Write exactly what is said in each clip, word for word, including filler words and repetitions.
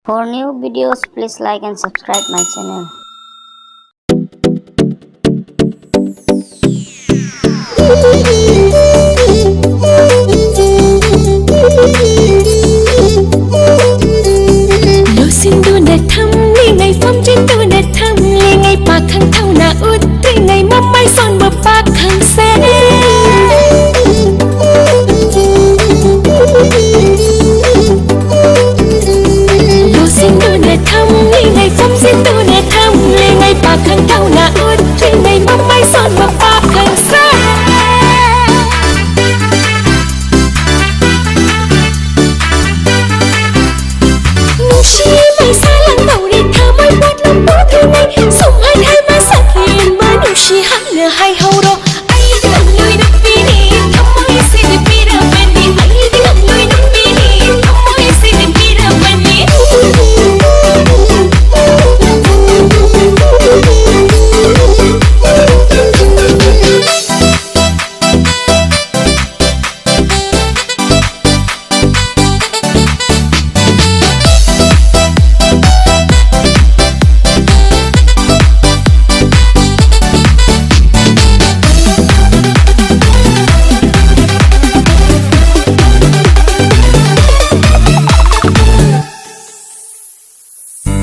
For new videos, please like and subscribe my channel. ꯂꯣꯠꯁꯤꯟꯗꯨꯅ ꯊꯝꯂꯤꯉꯩ, ꯐꯝꯖꯤꯟꯗꯨꯅ ꯊꯝꯂꯤꯉꯩ, ꯄꯥꯈꯪ ꯊꯧꯅ ꯎꯠꯇ꯭ꯔꯤꯉꯩ, ꯃꯃꯥꯏ ꯁꯣꯟꯕ ꯄꯥꯈꯪꯁꯦ꯫ ꯂꯣꯠꯁꯤꯟꯗꯨꯅ ꯊꯝꯂꯤꯉꯩ, ꯐꯝꯖꯤꯟꯗꯨꯅ ꯊꯝꯂꯤꯉꯩ, ꯄꯥꯈꯪ ꯊꯧꯅ ꯎꯠꯇ꯭ꯔꯤꯉꯩ, ꯃꯃꯥꯏ ꯁꯣꯟꯕ ꯄꯥꯈꯪꯁꯦ꯫ ꯅꯨꯡꯁꯤ ꯃꯩꯁꯥ ꯂꯪꯗꯧꯔꯤ ꯊꯃꯣꯏ ꯄꯣꯠꯂꯨꯝ ꯄꯨꯗ꯭ꯔꯤꯉꯩ, ꯁꯨꯝ ꯍꯥꯏ ꯍꯥꯏ ꯃꯁꯛ ꯌꯦꯡꯕ ꯅꯨꯡꯁꯤ ꯍꯥꯏꯅ ꯍꯥꯏꯍꯧꯔꯣ꯫ ꯑꯩꯗꯤ ꯂꯝꯂꯣꯏ ꯅꯨꯄꯤꯅꯤ, ꯊꯃꯣꯏꯁꯤꯗꯤ ꯄꯤꯔꯕꯅꯤ꯫ ꯑꯩꯗꯤ ꯂꯝꯂꯣꯏ ꯅꯨꯄꯤꯅꯤ, ꯊꯃꯣꯏꯁꯤꯗꯤ ꯄꯤꯔꯕꯅꯤ꯫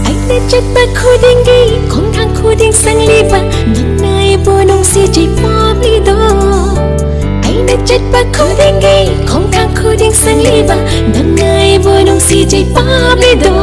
ꯑꯩꯅ ꯆꯠꯄ ꯈꯨꯗꯤꯡꯒꯤ, ꯈꯣꯡꯊꯥꯡ ꯈꯨꯗꯤꯡ ꯁꯪꯂꯤꯕ, ꯅꯪꯅ ꯑꯩꯕꯨ ꯅꯨꯡꯁꯤꯖꯩ ꯄꯥꯝꯂꯤꯗꯣ꯫ ꯑꯩꯅ ꯆꯠꯄ ꯈꯨꯗꯤꯡꯒꯤ, ꯈꯣꯡꯊꯥꯡ ꯈꯨꯗꯤꯡ ꯁꯪꯂꯤꯕ, ꯅꯪꯅ ꯑꯩꯕꯨ ꯅꯨꯡꯁꯤꯖꯩ ꯄꯥꯝꯂꯤꯗꯣ꯫